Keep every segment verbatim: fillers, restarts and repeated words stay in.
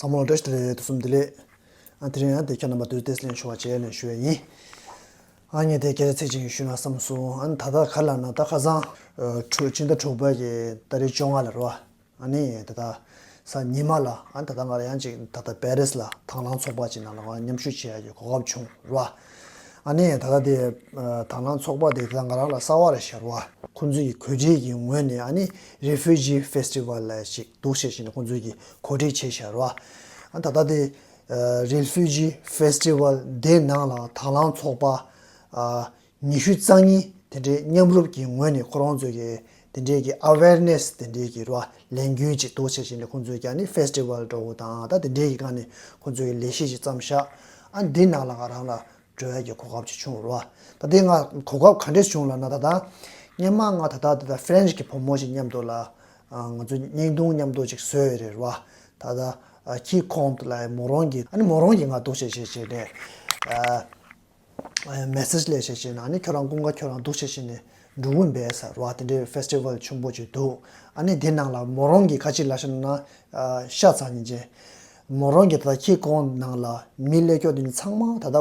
ཨ་མོ་བཀྲ་ཤིས་བདེ་ལེགས། དུས་གསུམ་བདེ་ལེགས། ཨ་དེ་རིང་ཡང་དེ་ཁྱོད་རྣམ་པ་དུས་བདེ་ལེགས་ཞུ་བ་བྱས་ལན་ཞུ་ཡ་ཡིན། ཨ་ངས་དེ་སྐད་ཆ་ཚིག་གཅིག་ཞུས་ན་བསམ་སོང་། ཨ་ནི་ད་ལྟ་ག་ལ་ན་ད་ཁ་སང་ཕྱི་ཟླ་དྲུག་པ་གི་ཏ་རིག་བཅོ་ལྔ་ལ་རེད་བ། ཨ་ནི་ད་ལྟ་གཟའ་ཉི་མ་ལ་ཨ་ནི་ད་ལྟ་ང་ལ་ཡང་ཅིག་ད་ལྟ་པེ་རིས་ལ་དང་བླངས་ཚོགས་པ་ཅིག་ནང་ལ་ང་མཉམ་ཞུགས་བྱེད་ཡ་གི་གོ་སྐབས་བྱུང་རེད་བ། ཨ་ནི་ད་ལྟ་དེ་དང་བླངས་ཚོགས་པ་དེ་ད་ལྟ་ང་རང་ལ་གསར་པ་རེད་ཤག་རེད་བ། ཁོང་ཚོའི་གི་གོ་སྒྲིག་གི་ངོས་ནས་ཨ་ནི་Refugee Festival་ལ་ཞིག་འདུག་ཞེས་བྱས་ནས་ཁོང་ཚོའི་གི་གོ་སྒྲིག་བྱས་ཤག་རེད་བ། ཨ་ད་ལྟ་དེ་Refugee Festival་དེ་ནང་ལ་དང་བླངས་ཚོགས་པ་ཉི་ཤུ་རྩ་གཉིས་དེ་འདྲའི་མཉམ་རུབ་ཀྱི་ངོས་ནས་ཁོ་རང་ཚོ་གི་དེ་འདྲའི་གི་awareness་དེ་འདྲའི་གི་རེད་བ། ལས་འགུལ་ཅིག་འདུག་ཞེས་བྱས་ནས་ཁོང་ཚོའི་གི་ཨ་ནི་Festival་འདྲ་བོ་དང་ད་དེ་འདྲའི་གི་སྒང་ནས་ཁོང་ཚོའི་གི་ལས་གཞི་ཅིག་བརྩམས་ཤག་ཨ་འདི་ནང་ལ་ང་རང་ལ་འགྲོ་ཡ་གི་གོ་སྐབས་ཅིག་བྱུང་རེད་བ། ད་དེ་ང་གོ་སྐབས་ག་འདྲས་བྱུང་ལབ་ན་ད་ལྟ་སྔོན་མ་ང་ད་ལྟ་ད་ལྟ་French་གི་བུ་མོ་ཞིག་མཉམ་དུ་ལ་ང་ཚོ་བརྙན་ཐུང་མཉམ་དུ་ཅིག་བཟོས་ཡོད་རེད་བ། ད་ལྟ་ཁྱི་ཁོང་ལ་མོ་རང་གི་ཨ་ནི་མོ་རང་གི་ང་འདུག་ཞེས་བྱས་བྱས་ནས་message་སླེབས་བྱས་བྱས་ནས་ཨ་ནི་ཁྱོད་རང་ཀུན་དགའ་ཁྱོད་རང་འདུག་བྱས་བྱས་ནས་འགྲོ་གི་འབད་ཟེར་བ། དེ་འདྲའི་Festival་ཆེན་པོ་ཅིག་འདུག་ཨ་ནི་དེ་ནང་ལ་མོ་རང་གི་ཁ་ཅིག་ལ་བཤད་ན་ཤ་ཚ་ཉིན་བྱས་མོ་རང་གི་ད་ལྟ་ཁྱི་ཁོང་ནང་ལ་མི་ལས་སྐྱོ་དེ་ཚང་མ་ད་ལྟ་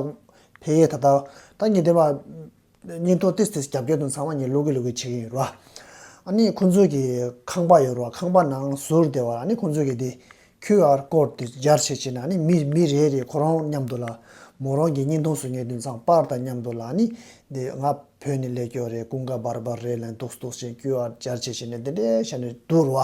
ཕ་གིའི་ད་ལྟ་ད་ངས་དེ་མ་བརྙན་ཐུང་ཏིས་ཏིས་རྒྱབ་སྐྱོར་དེ་ཚང་མ་ངས་ལོག་གི་ལོག་གི་བྱེད་ཀྱི་ཡིན་ར། ཨ་ནི་ཁོང་ཚོའི་གི་ཁང་པ་ཡོད་ར། ཁང་པ་ནང་ཟུར་དེ་བ་ཨ་ནི་ཁོང་ཚོའི་གི་དེ་QR code་དེ་སྦྱར་བྱས་བྱས་ན་ཨ་ནི་མི་མི་རེ་རེ་ཁོ་རང་མཉམ་དུ་ལ་མོ་རང་གི་བརྙན་ཐུང་བཟོ་མཁན་དེ་ཚང་པར་དང་མཉམ་དུ་ལ་ཨ་ནི་དེ་ང་བོད་ནས་སླེབས་ཀྱི་ཡོད་རེད། ཀུན་དགའ་བར་བར་རེད་ལབ་འདུག་འདུག་བྱས་QR་སྦྱར་བྱས་བྱས་ནས་དེ་འདྲའི་བྱས་ནས་འདུག་ར།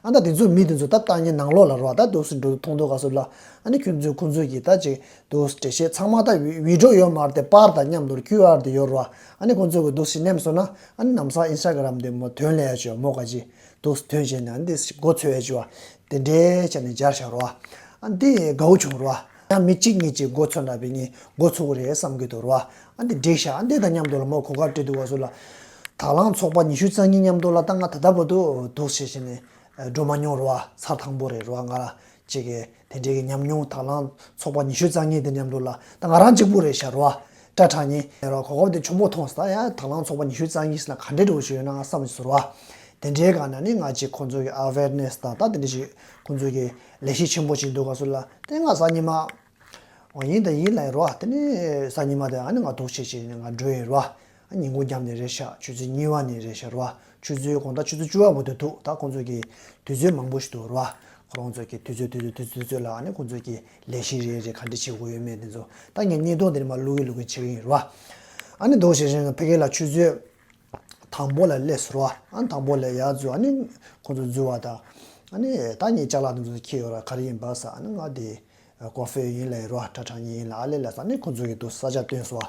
ཨ་ད་དེ་ཚོ་མི་དེ་ཚོ་ད་ལྟ་ངའི་ནང་ལོགས་ལ་ར་ད་འདུག་སེ་འགྲོ་མཐོང་འདུག་ག་སོ་ལ་ཨ་ནི་ཁྱོད་ཚོས་ཁོང་ཚོའི་གི་ད་ཅིག་དུ་འགྲེལ་བཤད་ཚང་མ་ད་video་ཡོད་མ་རེད་དེ་པར་དང་མཉམ་དུ་QR་དེ་ཡོད་རེད་བ། ཨ་ནི་ཁོང་ཚོ་གི་འདུག་སེ་ནེམ་སོང་ན་ཨ་ནི་ནམ་སང་Instagram་དེ་མོ་ཐོན་ལས་ཡ་ཅིག་མོ་ག་ཅིག་འདུག་སེ་ཐོན་བྱས་ནས་ཨ་ནི་དེ་མགོ་ཚོས་ཡ་ཅིག་བ་དེ་འདྲའི་བྱས་ནས་སྦྱར་བཞག་རེད་བ། ཨ་ནི་དེ་དགའ་བོ་བྱུང་རེད་བ། ཡང་མི་གཅིག་གཉིས་ཅིག་མགོ་ཚོས་ན་བས་ངས་མགོ་ཚོས་གི་རེད་བསམ་གི་འདུག་རེད་བ། ཨ་ནི་དེ་འགྲིག་ཤག་ཨ་ནི་དེ་དང་མཉམ་དུ་ལ་མོ་གོ་སྐབས་སྤྲད་འདུག་བ་སུ་ལ་དང་བླངས་ཚོགས་པ་ཉི་ཤུ་རྩ་གཉིས་མཉམ་དུ་ལ་ད་ང་ད་ལྟ་བར་དུ་འདུག་སེ་བྱས་ནས་འགྲོ་མ་མྱོང་རེད་བ། ཚར་དང་པོ་རེད་རེད་བ་ང་ར། ཅིག་གི་དེ་འདྲའི་གི་ཉམས་མྱོང་དང་བླངས་ཚོགས་པ་ཉི་ཤུ་རྩ་གཉིས་དེ་མཉམ་དུ་ལ་ད་ང་རང་གཅིག་པུ་རེད་ཤག་རེད་བ། སྐྲ་བྲེགས་ནས་རེད་བ། གོ་སྐབས་དེ་ཆེན་པོ་མཐོང་སོང་། ད་ཡང་དང་བླངས་ཚོགས་པ་ཉི་ཤུ་རྩ་གཉིས་ཟེར་ན་ག་འདྲའི་འདྲ་བོ་ཞིག་ཡོད་ན་ང་བསམ་སོང་རེད་བ། དེ་འདྲའི་སྒང་ནས་ནི་ང་ཅིག་ཁོང་ཚོ་གི་awareness་དང་ད་དེ་འདྲ་ཞིག་ཁོང་ཚོ་གི་ལས་གཞི་ཆེན་པོ་ཞིག་འདུག་ག་སུ་ལ་དེ་ང་གཟའ་ཉི་མ། འོ་ཡིན་ད་ཡིན་ལབ་རོ། དེ་ནས་གཟའ་ཉི་མ་དེ་ཨ་ནི་ང་འདུག་བྱས་བྱས་ནས་ང་འགྲོ་ཡིན་རོ། ཨ་ཉིན་གུང་མཉམ་ནས་རེད་ཤག་ཆུ་ཚོད་གཉིས་པ་ནས་རེད་ཤག་རོ། ཆུ་ཚོད་དགོང་དག་ཆུ་ཚོད་བཅུ་པ་བར་དུ་འདུག་ད་ཁོང་ཚོ་གི་དུས་ཚོད་མང་པོ་ཞིག་འདུག་རོ། ཁོ་རང་ཚོ་གི་དུས་ཚོད་དུས་ཚོད་དུས་ཚོད་དུས་ཚོད་ལ་ཨ་ནི་ཁོང་ཚོ་གི་ལས་གཞི་རེ་རེ་ག་འདྲ་བྱེད་དགོས་ཡོད་མེད་དེ་ཚོ་ད་ངས་བརྙན་ཐུང་དེ་ནས་མར་བླུག་གི་བླུག་གི་བྱེད་གི་ཡིན་རོ། ཨ་ནི་འདུག་བྱས་བྱས་ནས་ཕ་གི་ལ་ཆུ་ཚོད། དང་པོ་ལ་སླེབས་སོང་ར། ཨ་དང་པོ་ལ་ཡར་འཛུལ་ཨ་ནི་ཁོང་ཚོ་འཛུལ་བ་དང་། ཨ་ནི་ད་ངས་ཅ་ལག་དེ་ཚོ་འཁྱེར་ཡོད་ར་ག་རེ་ཡིན་པ་ཟེར་ཨ་ནི་ང་དེ་ཀོ་ཧྥེ་ཡིན་ལབ་ར་སྐྲ་བྲེགས་ནི་ཡིན་ལབ་ཨ་ལེ་ལབ་ཟེར་ཨ་ནི་ཁོང་ཚོ་གི་དུ་ས་ཆ་སྟོན་སོང་བ།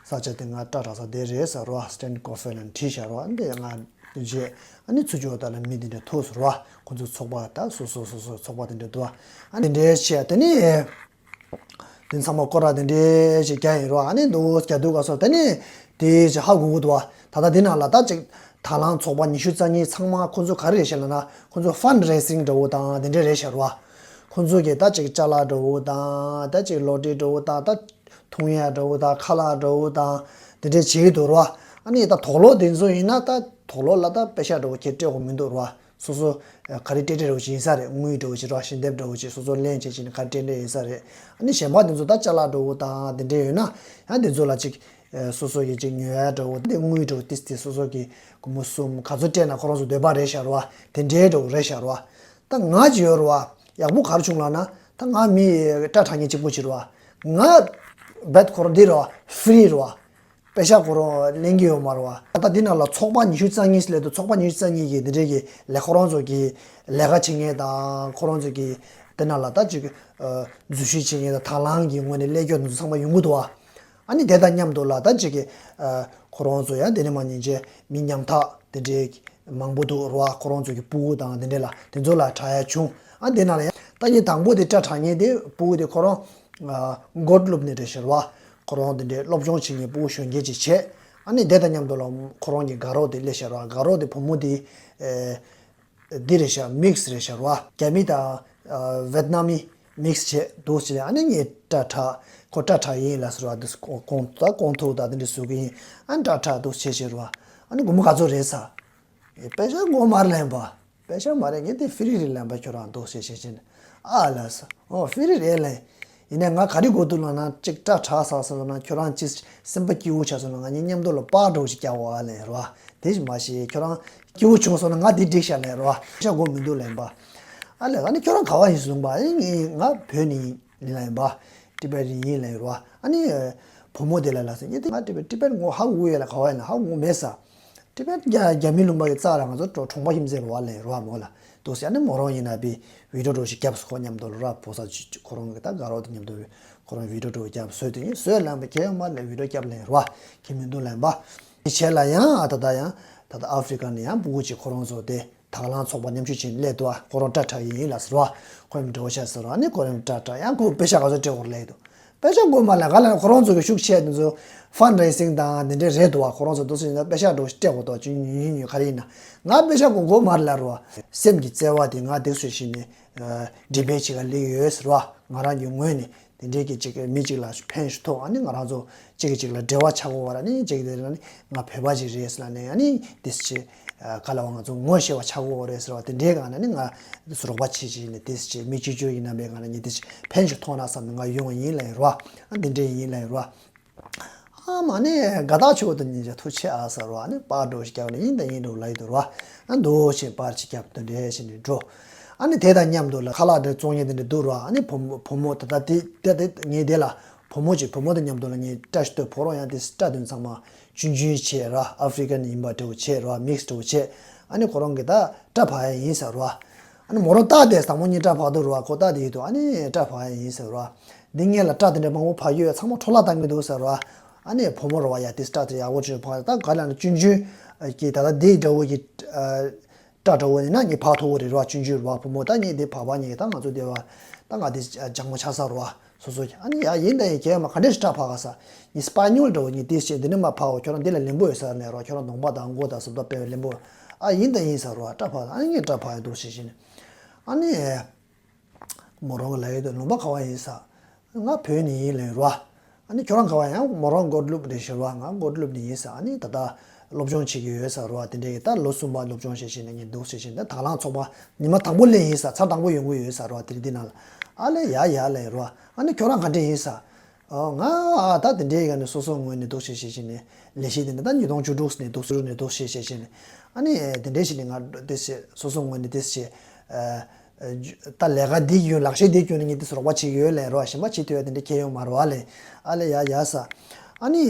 ས་ཆ་དེ་ང་སྐྲ་བྲེགས་ས་དེ་རེད་ཟེར་ར་Stand Coffee་ལ་བྲིས་བཞག་ར་ཨ་ནི་ང་རྗེས་ཨ་ནི་ཚུར་འགྱོ་ད་ལ་མི་དེ་འདྲ་ཐུག་སོང་ར་ཁོང་ཚོ་ཚོགས་པ་ད་སོ་སོ་སོ་སོ་ཚོགས་པ་དེ་འདྲ་འདུག་ཨ་ནི་དེ་འདྲའི་བྱས་དེ་ནི། དེ་ཚང་མ་སྐོར་ར་དེ་འདྲའི་ཞིག་རྒྱག་ཡིན་རོ། ཨ་ནི་འདུག་རྒྱག་འདུག་ག་སོ་དེ་ནི་དེ་ཞིག་ཧ་གོ་གི་འདུག་བ། ད་ལྟ་འདི་ནང་ལ་ད་ཅིག་དང་བླངས་ཚོགས་པ་ཉི་ཤུ་རྩ་གཉིས་ཚང་མ་ཁོ་ཚོ་ག་རེ་རེད་ཤག་ལབ་ན་ཁོ་ཚོ་fundraising་འདྲ་བོ་དང་དེ་འདྲའི་རེད་ཤག་རོ། ཁོ་ཚོ་གི་ད་ཅིག་ཅ་ལག་འདྲ་བོ་དང་ད་ཅིག་གློག་འདྲེན་འདྲ་བོ་དང་ད་འཐུང་ཡ་འདྲ་བོ་དང་ཁ་ལག་འདྲ་བོ་དང་དེ་འདྲའི་བྱེད་ཀྱི་འདུག་རོ། ཨ་ནི་ད་དུག་ལོག་དེ་ཚོ་ཡིན་ན་ད་དུག་ལོག་ལ་ད་པེ་ཤག་འདྲ་བོ་ཁྱེད་སྤྲད་དགོས་མི་འདུག་རོ། སོ་སོ་ག་རེ་སྤྲད་སྤྲད་འདྲ་བོ་ཞིག་ཡིན་ས་རེད། དངུལ་འདྲ་བོ་ཞིག་ར་ཞལ་འདེབས་འདྲ་བོ་ཞིག་སོ་སོ་ལེན་བྱེད་བྱེད་ནས་ག་རེ་སྤྲད་འདྲ་ཡིན་ས་རེད། ཨ་ནི་གཞན་པ་དེ་ཚོ་ད་ཅ་ལག་འདྲ་བོ་དང་དེ་འདྲ་ཡོད་ན་ཡང་དེ་ཚོ་ལ་ཅིག་སོ་སོ་གི་ཅིག་ཉོ་ཡ་འདྲ་བོ་དེ་དངུལ་འདྲ་བོ་ཏིས་ཏིས་སོ་སོ་གི་སྒོར་མོ་གསུམ་ག་ཚོད་སྤྲད་ན་ཁོ་རང་ཚོ་འདོད་པ་རེད་ཤག་ར་བ། དེ་འདྲའི་འདྲ་བོ་རེད་ཤག་ར་བ། ད་ང་ཅིག་ཡོད་ར་བ། ཡག་པོ་ག་རེ་བྱུང་ལབ་ན་ད་ང་མི་སྐྲ་བྲེགས་མཁན་གཅིག་པོ་ཅིག་ར་བ། ང་རྦད་ཁོ་རང་འདི་ར་བ་ཧྥི་རི་ར་བ། པེ་ཤག་ཁོ་རང་ལེན་གྱི་ཡོད་མ་རེད་བ། ད་ལྟ་འདི་ནང་ལ་ཚོགས་པ་ཉི་ཤུ་རྩ་གཉིས་སླེབས་འདུག་ཚོགས་པ་ཉི་ཤུ་རྩ་གཉིས་ཀྱི་འདི་འདྲའི་གི་ལས་ཁོ་རང་ཚོ་གི་ལས་ཀ་བྱེད་མཁན་དང་ཁོ་རང་ཚོ་གི་འདི་ནང་ལ་ད་ཅིག་འཛུལ་ཞུགས་བྱེད་མཁན་དང་དང་བླངས་ཀྱི་ངོས་ནས་སླེབས་མཁན་དེ་ཚོ་ཚང་མ་ཡོང་གི་འདུག་བ། ཨ་ནི་དེ་དང་མཉམ་དུ་ལ་ད་ཅིག་གི་ཁོ་རང་ཚོ་ཡང་འདི་ནས་མར་ཉིན་བྱེད་མི་ཉམ་ཐག་འདི་འདྲའི་མང་པོ་འདུག་ར་བ། ཁོ་རང་ཚོ་གི་སྤུ་གུ་དང་འདི་འདྲ་ལ་དེ་ཚོ་ལ་གྲགས་ཡ་བྱུང་། ཨ་འདི་ནང་ལ་ཡང་ད་ངས་དང་པོ་དེ་སྐྲ་བྲེགས་མཁན་དེ་སྤུ་གུ་དེ་ཁོ་རང་གྷོ་ཊ་ལུབ་ནས་རེད་ཤག་ར་བ། ཁོ་རང་དེ་འདྲའི་སློབ་སྦྱོང་བྱེད་མཁན་སྤུ་གུ་གཞོན་སྐྱེས་ཅིག་བྱས། ཨ་ནི་དེ་དང་མཉམ་དུ་ལ་ཁོ་རང་གི་དགའ་རོགས་དེ་སླེབས་ཤག་ར་བ། དགའ་རོགས་དེ་བུ་མོ་དེ་ཨེ་འདི་རེད་ཤག་མིག་སི་རེད་ཤག་ར་བ། རྒྱ་མི་དང་ཨ་ཝེད་ནམ་མི་མིག་སི་བྱས་འདུག་ཅེས་ཨ་ནི་ངས་སྐྲ་བྲེགས་ཁོ་སྐྲ་བྲེགས་ཡིན་ལབ་ཟེར་བ། འདི་ཁོང་ད་ཁོང་ཐུག་ད་འདི་འདྲ་བཟོ་གི་ཡིན། ཨ་ནི་སྐྲ་བྲེགས་འདུག་ཅེས་ཟེར་བ། ཨ་ནི་སྒོར་མོ་ག་ཚོད་རེད་ཟེར། པེ་ཤག་སྒོར་མོ་མར་ལེན་པ། པེ་ཤག་མ་རེད། ངས་དེ་ཧྥི་རི་རེད་ལབ་པ། ཁྱོད་རང་འདུག་ཟེར་བྱས་བྱས་ནས་ ཨ་ལ་ས། ཨོ་ཕི་རི་རེད་ལེ། ཡིན་ནའི་ང་ག་རེ་དགོས་འདུག་ལབ་ན་ཅིག་སྐྲ་གྲག་ཚར་སོང་ན་ཁྱོད་རང་ཅིག་སེམས་པ་སྐྱིད་པོ་ཆགས་སོང་ན་ང་གཉིས་མཉམ་དུ་ལ་པར་འདྲ་བོ་ཞིག་རྒྱག་དགོས་ཨ་ལེ་རོ། དེ་ཞིག་མ་ཤེས་ཁྱོད་རང་སྐྱིད་པོ་བྱུང་སོང་ན་ང་དེ་འགྲིག་ཤག་ལེ་རོ། ཤ་དགོས་མི་འདུག་ལེ་ཡིན་པ། ཨ་ལེ་ཨ་ནི་ཁྱོད་རང་ག་བ་ཡིན་ཟུང་པ་ཨ་ནི་ང་བོད་ནས་ཡིན་ལེ་ཡིན་པ། ཏི་པེ་ཡིན་ལེ་རོ། ཨ་ནི་བུ་མོ་དེ་ལ་ལ་ཟེར་ཡིན་དེ་ང་ཏི་པེ་ཏི་པེ་ངོ་ཧ་གོ་ཡོད་ལ་ག་བ་ཡིན་ལ་ཧ་གོ་མེད་ས། དེ་བས་རྒྱ་རྒྱ་མི་ལུང་པ་གི་རྩ་ལ་ང་ཚོ་གྲོ་གྲོང་པ་ཁྱིམ་མཚེས་རོ་བ་ལས་རོ་བ་མོ་ལ་འདུག་ཟེར་ཨ་ནི་མོ་རང་ཡིན་ན་བི་བི་ཌིའོ་འདྲ་ཞིག་བརྒྱབ་སོང་ཁོ་མཉམ་དུ་རོ་བ་བོ་ས་ཁོ་རང་གི་ད་དགའ་རོགས་དེ་མཉམ་དུ་ཁོ་རང་བི་ཌིའོ་འདྲ་བརྒྱབ་བཟོས་དེ་ཡིན་བཟོས་ལངས་པའི་ཁྱེད་ཡོང་མ་ལས་བི་ཌིའོ་བརྒྱབ་ལེན་རོ་བ་ཁྱེད་མི་འདུག་ལེན་པ། དེ་བྱས་ལ་ཡང་ཨ་ད་ད་ཡང་ད་ད་ཨ་ཧྥི་རི་ཀ་ནས་ཡང་སྤུ་གུ་གཅིག་ཁོ་རང་ཚོ་དེ། དང་བླངས་ཚོགས་པ་མཉམ་ཞུགས་བྱས་ནས་སླེབས་འདུག་ཨ་ཁོ་རང་སྐྲ་བྲེགས་ཡིན་ལ་ཟེར་བ། ཁོ་ཡང་འགྲོ་ཤག་ཟེར་བ་ནི་ཁོ་རང་སྐྲ་བྲེགས་ཡང་ཁོ་པེ་ཤག་ག་ཚོད་སྤྲད་དགོས་ལབ་འདུག་པེ་ཤག་དགོས་མ་ལ་ག་ལ་ཁོ་རང་ཚོ་གི་ཤུགས་ཆེ་དེ་ཚོ་ཕན་རེ་སིང་དང་དེ་འདྲས་རེད་འདུག་ཨ་ཁོ་རང་ཚོ་འདུག་སེ་ཡིན་ན་པེ་ཤག་འགྲོ་སྤྲད་དགོས་འདུག་ཅུང་ཉུང་ཉུང་ཉུང་ག་རེ་ཡིན་ན་ང་པེ་ཤག་དགོས་དགོས་མ་རེད་ལབ་རོ། སེམས་ཀྱི་བརྩེ་བ་དེ་ང་དེ་བཟོས་ཤིག་ནས་འགྲེམས་སྤེལ་བྱེད་ག་སླེབས་ཡོད་ཟེར་བ་ང་རང་གི་ངོས་ནས། དེ་འདྲའི་གི་ཅིག་མི་གཅིག་ལ་ཕན་ཞིག་ཐོགས་ཨ་ནི་ང་རང་ཚོ་གཅིག་གིས་གཅིག་ལ་འབྲེལ་བ་ཆགས་དགོས་པ་ར་ནི་གཅིག་དེ་ར་ནི་ང་བོད་པ་ཅིག་རེད་ཟེར་ལ་ནི་ཨ་ནི་དེ་ཅི་ག་ལ་བ་ང་ཚོ་ངོ་ཤེས་པ་ཆགས་དགོས་པ་རེད་ཟེར་བ་དེ་འདྲའི་སྒང་ན་ནི་ང་རོགས་པ་བྱེད་ཅིག་ནི་དེ་ཅི་མི་གཅིག་གྱུར་ཡིན་ན་མེད་སྒང་ན་ནི་དེ་ཅི་ཕན་ཞིག་ཐོགས་ན་བསམ་ནས་ང་ཡོང་བ་ཡིན་ལ་ཡིན་རོ་ཨ་འདི་འདྲའི་ཡིན་ལ་ཡིན་རོ། ཨ་མ་ནི་དགའ་ཐག་ཆོད་དུ་ཉིན་ཅག་ཐུགས་ཆེ་ཨ་ཟེར་བ་ནི་པར་འགྲོ་ཞིག་རྒྱབ་ནི་ཡིན་དང་ཡིན་འགྲོ་ལ་ཡིན་དུ་རོ་ཨ་འདུག་ཅེས་པར་ཅིག་རྒྱབ་དུ་འདྲེ་ཞིག་ནི་འགྲོ། ཨ་ནི་དེ་དང་མཉམ་དུ་ལ་ཁ་ལག་འདྲ་བཙོང་མཁན་དེ་འདྲ་འདུག་རོ། ཨ་ནི་བུ་མོ་བུ་མོ་ད་ལྟ་དེ་དེ་དེ་ངའི་དེ་ལ་བུ་མོ་ཅིག་བུ་མོ་དང་མཉམ་དུ་ལ་ངའི་སྐྲ་ཞིག་ཏུ་ཕོ་རོག་ཡང་དེ་སྐྲ་དོན་ཚང་མ་ཆུང་ཆུང་བྱས་རོ། ཨ་ཧྥི་རི་ཀན་ཡིན་པ་འདྲ་བོ་བྱས་རོ། མིག་སི་འདྲ་བོ་བྱས། ཨ་ནི་ཁོ་རང་གི་ད་སྐྲ་ཕར་ཡ་ཡིན་ཟེར་རོ། ཨ་ནི་མོ་རང་ལྟ་དེ་དང་པོ་ཉིད་སྐྲ་ཕར་འདུག་རོ། ཁོ་ལྟ་དེ་ཡིན་འདུག་ཨ་ནི་སྐྲ་ཕར་ཡ་ཡིན་ཟེར་རོ། འདི་ངས་ལ་སྐྲ་དེ་འདྲ་མང་པོ་ཕར་ཡོད་ཚང་མ་འཕྲོ་བརླག་བཏང་གི་འདུག་ཟེར་རོ། ཨ་ནི་བུ་མོ་རོ་བ་ཡ་དེ་སྐྲ་དེ་ཡག་པོ་བྱོས་ཕར་ད་ག་ལ་ནི་ཆུང་ཆུང་གི་ད་ལྟ་དེ་འདྲ་བོ་གི་སྐྲ་འདྲ་བོ་ཡིན་ན་ངས་ཕར་ཐུག་གི་རེད་རོ། ཆུང་ཆུང་རོ་བ་བུ་མོ་ད་ངས་དེ་ཕར་བ་ངས་ད་ང་ཚོ་དེ་བ་ད་ང་དེ་ལྗང་མོ་ཆགས་ས་རོ་བ། སོ་སོ་ཡ་ཨ་ནི་ཡ་ཡིན་ད་ཡིན་གས་མ་ག་འདྲས་སྐྲ་ཕར་ག་ས། ངས་སྤ་ཉོལ་འདྲ་བོ་ངས་དེ་བྱས་འདི་ནས་མ་ཕར་བ་ཁྱོད་རང་འདི་ལ་ལེན་པོ་ཡོད་ས་ནས་རོ། ཁྱོད་རང་གདོང་པ་དང་མགོ་དང་སུབ་ད་པས་ལེན་པོ་ཨ་ཡིན་ད་ཡིན་ས་རོ་བ་སྐྲ་ཕར་ཨ་ནི་ངས་སྐྲ་ཕར་ཡ་འདུག་ཞེས་བྱས་ནས་ཨ་ནི། མོ་རང་གི་ལ་ཡོད་དུ་ལུང་པ་ག་བ་ཡིན་ས། ང་བོད་ནས་ཡིན་ལེ་རོ། ཨ་ནི་ཁྱོད་རང་ག་བ་ཡང་མོ་རང་མགོ་ལུབ་རེད་ཤི་རོ། ང་མགོ་ལུབ་ནས་ཡིན་ས། ཨ་ནི་ད་ལྟ་སློབ་སྦྱོང་བྱེད་ཀྱི་ཡོད་ས་རོ། དེ་འདྲའི་ད་ལོ་གསུམ་པ་སློབ་སྦྱོང་བྱེད་བཞིན་ནས་ངས་འདུག་བྱེད་བཞིན་ད་དང་བླངས་ཚོགས་པ་ཉི་མ་དང་པོ་སླེབས་ཡིན་ས། ཚར་དང་པོ་ཡོང་གི་ཡོད་ས་རོ། དེ་རིང་འདི་ནང་ལ་ཨ་ལེ་ཡ་ཡ་ལེ་རོ། ཨ་ནི་ཁྱོད་རང་ག་འདྲས་ཡིན་ས། ཨོ་ང་ཨ་ད་དེ་འདྲའི་ཡིན་ནས་སོ་སོ་ངོས་ནས་འདུག་བྱེད་བྱེད་བཞིན་ནས་ལས་བྱེད་དེ་འདྲ་ད་ཉིས་སྟོང་བཅུ་དྲུག་ནས་འདུག་ཟེར་ནས་འདུག་བྱེད་བྱེད་བཞིན་ནས་ཨ་ནི་དེ་འདྲས་བྱས་ནས་ང་དེ་བྱེད་སོ་སོ་ངོས་ནས་དེ་བྱེད། ད་ལས་ཀ་འདི་ཡོད་ལག་ཤེས་འདི་སྐྱོན་ནས་ངས་འདི་སོ་རོགས་པ་བྱེད་ཀྱི་ཡོད་ལས་རོ། གཞན་པ་བྱེད་ཐུབ་ཡ་དེ་འདྲ་ཁྱེད་ཡོང་མ་རོ་ཨ་ལས། ཨ་ལས་ཡ་ཡ་ས། ཨ་ནི།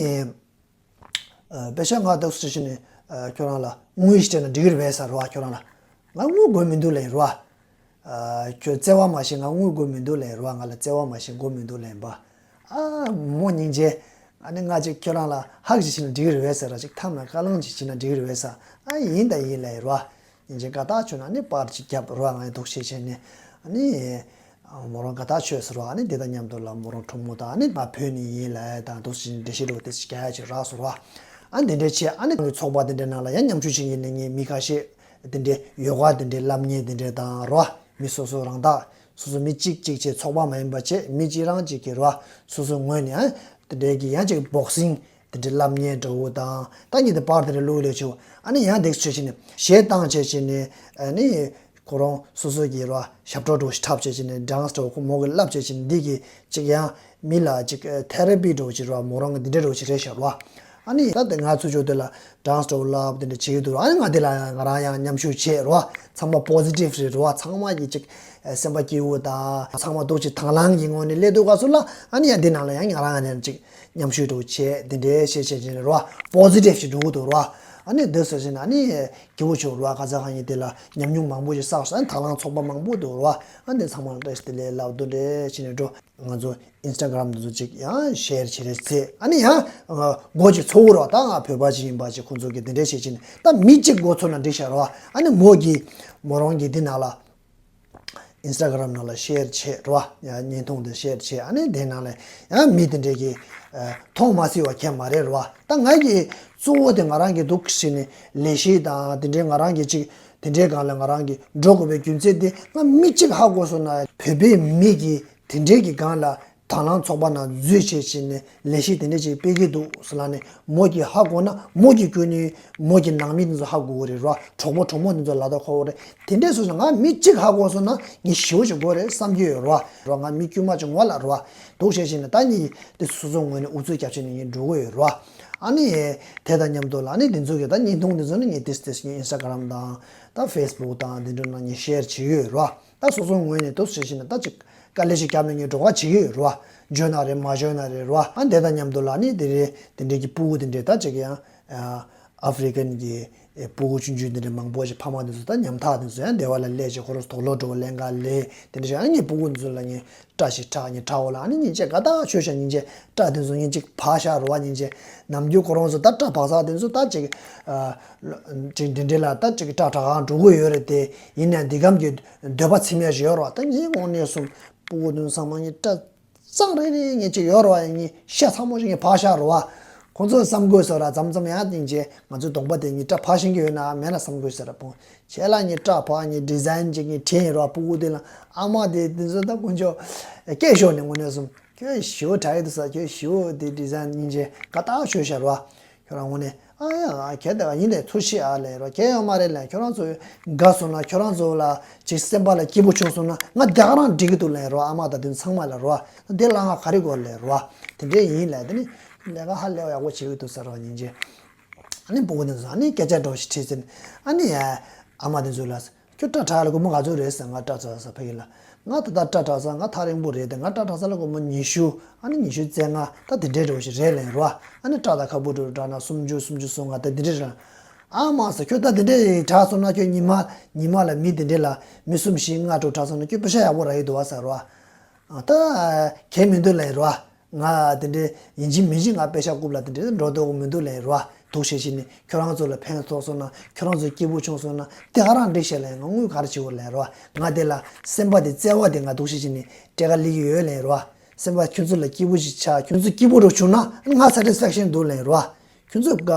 པེ་ཤ་ང་དག་སུ་ཞིག་ནས་ཁྱོད་རང་ལ་དངུལ་ཞིག་སྤྲད་ན་འགྲིག་གི་རེད་པས་ས་རོ་ཨ་ཁྱོད་རང་ལ། ང་དངུལ་དགོས་མི་འདུག་ལས་རོ་ཨ། ཁྱོད་བརྩེ་བ་མ་ཤེས་ང་དངུལ་དགོས་མི་འདུག་ལས་རོ་ཨ། ང་ལ་བརྩེ་བ་མ་ཤེས་དགོས་མི་འདུག་ལས་པ། ཨ་མོ་སྙིང་རྗེ། ཨ་ནི་ང་ཅིག་ཁྱོད་རང་ལ་ཧག་ཅིག་བྱིན་ན་འགྲིག་གི་རེད་པས་ཟེར་ར་ཅིག་ཐམ་ལ་བཀའ་ལུང་ཅིག་བྱིན་ན་འགྲིག་གི་རེད་པས་ས། ཨ་ཡིན་ད་ཡིན་ལ་ཡིན་རོ། ཉིན་ཅིག་དགའ་ཐག་ཆོད་ན་ཨ་ནི་པར་ཅིག་རྒྱབ་རོ་ང་ཡི་འདུག་བྱེད་བྱེད་ནས་ཨ་ནི། མོ་རང་དགའ་ཐག་ཆོད་ཟེར་རོ། ཨ་ནི་དེ་དང་མཉམ་དུ་ལ་མོ་རང་གྲོགས་མོ་དང་ཨ་ནི་ང་བོད་ནས་ཡིན་ལ་ཡ་དང་འདུག་བྱེད་འགྲེལ་བཤད་རོ་དེ་ཅིག་རྒྱག་ཡ་ཅིག་རག་སོང་རོ། ཨ་ནི་དེ་འདྲའི་ཆེད་ཨ་ནི་ཚོགས་པ་དེ་འདྲའི་ནང་ལ་ཡང་མཉམ་ཞུགས་བྱེད་ཡིན་ནས་ངས་མི་ཁ་ཤས་དེ་འདྲའི་ཡོ་ག་དེ་འདྲའི་བསླབ་མཁན་དེ་འདྲའི་དང་རོ། མི་སོ་སོ་རང་ཐག་སོ་སོ་མི་གཅིག་གཅིག་བྱས་ཚོགས་པ་མ་ཡིན་པ་བྱས་མི་གཅིག་རང་གཅིག་གིས་རོ། སོ་སོའི་ངོས་ནས་ཨ་དེ་འདྲའི་གི་ཡང་ཅིག་བོག་སིང་དེ་འདྲའི་བསླབ་མཁན་འདྲ་བོ་དང་ད་ཉིད་དེ་པར་དེ་འདྲ་བླུགས་ལས་ཆེ་བོ་ཨ་ནི་ཡང་དེ་ཚོས་བྱས་ནས་གཞས་བཏང་བྱས་བྱས་ནས་ཨ་ནི་ཁོ་རང་སོ་སོ་གི་རོ་ཞབས་བྲོ་འདྲ་བོ་ཞིག་འཁྲབ་བྱས་བྱས་ནས་ཌན་སི་འདྲ་བོ་ཁོ་མོ་གི་བསླབ་བྱས་བྱས་ནས་འདི་གི་ཅིག་ཡང་མི་ལ་ཅིག་ཐེ་ར་པི་འདྲ་བོ་ཅིག་རོ་མོ་རང་གི་འདི་འདྲ་འདྲ་བོ་ཅིག་རེད་ཤག་རོ། ཨ་ནི་ད་དེ་ང་ཚོ་ཆོས་དེ་ལ་ཌན་སི་འདྲ་བོ་བསླབ་དེ་འདྲ་བྱེད་ཀྱི་འདུག་ཨ་ནི་ང་དེ་ལ་ཡང་ང་རང་ཡང་མཉམ་ཞུགས་བྱས་རོ། ཚང་མ་པོ་ཟི་ཊིབ་རེད་རོ། ཚང་མ་གི་ཅིག་སེམས་པ་སྐྱིད་པོ་དང་ཚང་མ་འདུག་ཅིག་དང་བླངས་ཀྱི་ངོས་ནས་སླེབས་འདུག་ག་ཚོད་ལ་ཨ་ནི་ཡང་དེ་ནང་ལ་ཡང་ང་རང་ཡང་ཅིག་མཉམ་ཞུགས་འདྲ་བོ་བྱས་དེ་འདྲའི་བྱས་བྱས་བྱས་རོ། པོ་ཟི་ཊིབ་ཅིག་འགྲོ་གི་འདུག་རོ། ཨ་ནི་འདི་ཚོ་བྱས་ན་ཨ་ནི་སྐྱིད་པོ་བྱུང་རོ། ཁ་ཚ་ཁ་ཉིན་དེ་ལ་ཉམས་མྱོང་མང་པོ་ཞིག་བསགས་སོང་། ཨ་ནི་དང་བླངས་ཚོགས་པ་མང་པོ་འདུག་རོ། ཨ་ནི་ཚང་མ་བཀྲ་ཤིས་བདེ་ལེགས་ལབ་འདུག་འདྲ་བྱས་ནས་འགྲོ། ང་ཚོ་ཨིན་སི་ཊ་གྷ་རམ་དེ་ཚོ་ཅིག་ཡང་ཤེར་བྱེད་རེས་བྱེད། ཨ་ནི་ཡང་མགོ་ཅིག་ཚོ་བོ་རོ། ད་ང་བོད་པ་ཅིག་ཡིན་པ་ཅིག་ཁོང་ཚོ་གི་དེ་འདྲས་བྱེད་ཅིག་ནི་ད་མི་གཅིག་མགོ་ཚོ་ན་འགྲིག་ཤག་རོ། ཨ་ནི་མོ་གི་མོ་རང་གི་འདི་ནང་ལ་ཨིན་སི་ཊ་གྷ་རམ་ནང་ལ་ཤེར་བྱེད་རོ། ཡང་བརྙན་ཐུང་དེ་ཤེར་བྱེད། ཨ་ནི་དེ་ནང་ལ་ཡང་མི་དེ་འདྲས་ཀྱི་མཐོང་མ་སྲིད་པ་གང་མ་རེད་རོ། ད་ང་གི་གཙོ་བོ་དེ་ང་རང་གི་འདུག་ཟེར་ནས་ལས་གཞི་དང་དེ་འདྲས་ང་རང་གི་ཅིག་དེ་འདྲའི་སྒང་ལ་ང་རང་གི་འགྲོ་དགོས་པའི་རྒྱུ་མཚན་དེ་ང་མི་གཅིག་ཧ་གོ་སོང་ན་བོད་པའི་མི་གི་དེ་འདྲའི་གི་སྒང་ལ་ དང་བླངས་ཚོགས་པ་ནང་འཛུལ་བྱས་བྱས་ནས་ལས་གཞི་དེ་འདྲ་ཅིག་སྤེལ་གྱི་འདུག་ཟེར་ལབ་ནས་མོ་གིས་ཧ་གོ་ན་མོ་གིས་ཁྱོད་ནི་མོ་གི་ནང་མི་དེ་ཚོ་ཧ་གོ་གི་རེད་རོ། གྲོགས་པོ་གྲོགས་མོ་དེ་ཚོ་ལ་ད་གོ་གི་རེད། དེ་འདྲས་སོང་ཙང་ང་མི་གཅིག་ཧ་གོ་སོང་ན་ངས་ཞེ་པོ་ཅིག་དགོས་རེད་བསམ་གྱི་ཡོད་རོ། རོ་ང་མི་དཀྱུས་མ་ཅིག་ངོ་ལ་རོ། འདུག་བྱས་བྱས་ནས་ད་ངས་དེ་སོ་སོ་ངོས་ནས་ཨུ་ཚུགས་རྒྱབ་བྱས་ནས་ངས་འགྲོ་གི་ཡོད་རོ། ཨ་ནི་དེ་དང་མཉམ་དུ་ལ་ཨ་ནི་དེ་ཚོ་གི་ད་བརྙན་ཐུང་དེ་ཚོ་ནི་ངས་ཏིས་ཏིས་ངས་ཨིན་སི་ཊ་གྷ་རམ་དང་ད་ཕེ་སི་བུག་དང་དེ་འདྲ་ནང་ངས་ཤེར་བྱེད་ཀྱི་ཡོད་རོ། ད་སོ་སོའི་ངོས་ནས་འདུག་བྱས་བྱས་ནས་ད་ཅིག་དཀའ་ལས་ཤིག་བརྒྱབ་ནས་ངས་འགྲོ་ཁ་བྱེད་ཀྱི་ཡོད་རེད་བ། འཇོན་ན་རེད་མ་འཇོན་ན་རེད་རེད་བ། ཨ་དེ་དང་མཉམ་དུ་ལ་ནི་དེ་རེད་དེ་འདྲས་ཀྱི་སྤུ་གུ་དེ་འདྲས་ད་ཅིག་ཡང་ཨ་ཨ་ཧྥེ་རི་ཀན་གྱི་སྤུ་གུ་ཆུང་ཆུང་དེ་འདྲས་མང་པོ་ཞིག་ཕ་མ་དེ་ཚོ་ད་ཉམ་ཐག་དེ་ཚོ་ཡང་སྡེ་བ་ལ་སླེབས་ཤིག་ཁོ་རང་ཚོ་དུག་ལོག་འགྲོ་ལེན་ག་ལས་དེ་འདྲས་ཞིག་ཨ་ངས་སྤུ་གུ་དེ་ཚོ་ལ་ངས་སྐྲ་ཞིག་འཁྲབ་ངས་འཁྲབ་འོ་ལ་ཨ་ནི་སྙིང་རྗེ་དགའ་ཐག་ཆོད་ཤག་སྙིང་རྗེ། སྐྲ་དེ་ཚོ་སྙིང་རྗེ་བག་ཤག་རེད་བ་སྙིང་རྗེ། ནམ་རྒྱུན་ཁོ་རང་ཚོ་ད་སྐྲ་བག་ཚག་དེ་ཚོ་ད་ཅིག་ཨ་ཅིག་འདི་འདྲས་ལ་ད་ཅིག་སྐྲ་བྲེག་ག་འགྲོ་གི་ཡོད་རེད་དེ། ཡིན་ནའང་འདི་གམ་གྱི་འདོད་པ་ཚིམ་ཡ་ཞིག་ཡོད་རེད་བ། ད་ངའི་ངོས་ནས་སོང་སྤུ་གུ་དེ་ཚོ་ཚང་མ་ངས་སྐྲ་གཙང་རེ་རེ་ངས་ཅིག་ཡོད་རེད་བ། ངས་ཤ་ཚ་མོ་ཞིག་ངས་བག་ཤག་རེད་བ། ཁོང་ཚོས་བསམ་དགོས་ས་ར་མཚམས་མཚམས་ཡང་སྙིང་རྗེ་ང་ཚོའི་གདོང་པ་དེ་ངས་སྐྲ་བག་ཤེས་ཀྱི་ཡོད་ན་མེད་ན་བསམ་དགོས་ས་ར་སྤུན། ཁྱེད་ལ་ངས་སྐྲ་བག་ངས་ཌི་ཛའིན་ཅིག་ངས་བྲིས་ཡིན་རོགས། སྤུ་གུ་དེ་ལ་ཨ་མ་དེ་དེ་ཚོ་ད་དཀོན་མཆོག་སྐད་ཤོར་ནས་ངོ་ནས་སོང་ཁྱོད་ཞེ་པོ་དྲག་ཡོད་དུ་ས། ཁྱོད་ཞེ་པོ་དེ་ཌི་ཛའིན་སྙིང་རྗེ་དགའ་ཐག་ཆོད་ཤག་རོགས། ཁྱོད་རང་ངོ་ནས་ཨ་ཡ་ཨ་ཁྱེད་དེ་ཡིན་དེ་ཚུར་ཤེས་ཨ་ལས་རོགས། ཁྱེད་ཡོད་མ་རེད་ལས། ཁྱོད་རང་ཚོ་དགའ་སོང་ན་ཁྱོད་རང་ཚོ་ལ་ཅིག་སེམས་པ་ལ་སྐྱིད་པོ་བྱུང་སོང་ན་ང་དེ་ག་རང་འགྲིག་གི་འདུག་ལས་རོགས། ཨ་མ་དང་དེ་ཚང་མ་ལ་རོགས། དེ་ལ་ང་ག་རེ་དགོས་ལས་རོགས། དེ་འདྲས་ཡིན་ལས་དེ་ནི་ལས་ཀ་ཧ་ལས་པ་ཡག་པོ་བྱེད་ཀྱི་འདུག་ཟེར་རོགས་སྙིང་རྗེ། ཨ་ནི་སྤུ་གུ་དེ་ཚོ་ཨ་ནི་སྐད་ཆ་འདྲ་བོ་ཞིག་དྲིས་ཟིན། ཨ་ནི་ཨ་མ་དེ་ཚོ་ལ་ཁྱོད་སྐྲ་བྲེག་ལ་སྒོར་མོ་ག་ཚོད་རེད་ཟེར། ང་སྐྲ་བྲེག་ས་ཕ་གི་ལ་ང་ད་ལྟ་སྐྲ་བྲེག་ས་ང་ཐག་རིང་པོ་རེད་དེ། ང་སྐྲ་བྲེག་ས་ལ་སྒོར་མོ་ཉི་ཤུ་ཨ་ནི་ཉི་ཤུ་རྩ་ལྔ་ད་དེ་འདྲའི་འདྲ་བོ་ཞིག་རེད་ལབ་ཡིན་རོ། ཨ་ནི་སྐྲ་དང་ཁ་སྤུ་དྲུག་བྲེག་ན་སུམ་ཅུ་སུམ་ཅུ་སོ་ལྔ་ད་དེ་འདྲའི་རེད། ཨ་མ་ཟེར་ཁྱོད་ད་དེ་འདྲའི་བྲེག་སོང་ན་ཁྱོད་ཉི་མ་ཉི་མ་ལ་མི་དེ་འདྲའི་ལ་མི་གསུམ་བཞི་ལྔ་དྲུག་བྲེག་སོང་ན་ཁྱོད་པེ་ཤ་ཡག་པོ་རག་གི་འདུག་བ་ཟེར་རོ། ད་གལ་མི་འདུག་ལབ་ཡིན་རོ། ང་དེ་འདྲའི་ཡིན་གཅིག་མིན་གཅིག་ང་པེ་ཤ་རྐུབ་ལ་དེ་འདྲའི་འགྲོ་འདོད་མི་འདུག་ལབ་ཡིན་རོ། འདུག་བྱས་བྱས་ནས་ཁྱོད་རང་ཚོ་ལ་ཕན་ཐོགས་སོང་ན་ཁྱོད་རང་ཚོ་སྐྱིད་པོ་བྱུང་སོང་ན་དེ་ག་རང་འགྲིག་ཤག་ལབ་ཡིན། ང་དངུལ་ག་རེ་བྱེད་དགོས་ལབ་ཡིན་རོ། ང་དེ་ལ་སེམས་པ་དེ་བརྩེ་བ་དེ་ང་འདུག་བྱས་བྱས་ནས་སྤྲད་ག་སླེབས་ཀྱི་ཡོད་ལབ་ཡིན་རོ། སེམས་པ་ཁྱོད་ཚོ་ལ་སྐྱིད་པོ་ཞིག་ཆགས། ཁྱོད་ཚོ་སྐྱིད་པོ་རུ་བྱུང་ན་ང་ས་ཊི་སི་ཕེག་ཤན་འདུག་ལབ་ཡིན་རོ། ཁྱོད་ཚོ་ག་